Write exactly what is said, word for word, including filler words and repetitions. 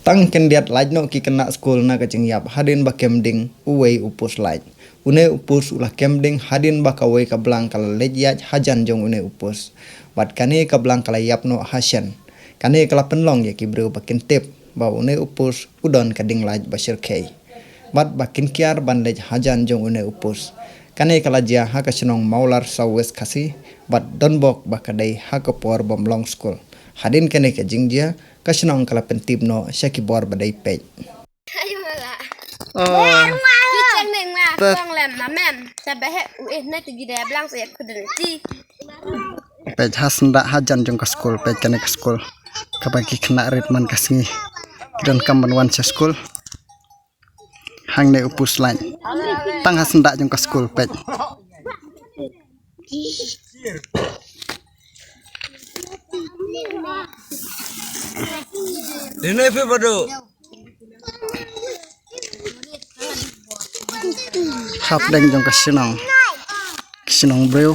Tang khyndiat lait noh ki khynnah skul na ka jingïap hadien ba kem ding uwei u post light. Une u post u la kem ding hadien ba kawei ka blang ka la leit ïaid hajan jong une u post. Bad kane ka blang ka la ïap noh hashen. Kane ka la pynlong ïa ki briew ba kin tip ba une u post u don ka ding light ba shyrkhei. Bad ba kin kiar ban leit hajan jong une u post. Kane ka la jia ha ka shnong Mawlar South West Khasi, bad donbok ba ka dei ha ka por bym long skul. Hadien kane ka jingjia, ka shnong ka la pyntip noh sha ki bor ba dei peit. Ayo mala. Oh. Ki cheng neng ma, ta- kong lem ma men. Sa behe u eh na tigi da blang sa yak kudel ti. Peit ha syndah hajan jong ka skul, peit kane ka skul. Kaba ki khynnah rit man ka sngi ki donkam ban wan sha skul. Hangne u post light. Tang ha syndah jong ka skul, peit. Dine phi badu. Hapdeng jong ka shnong. Shnong briew.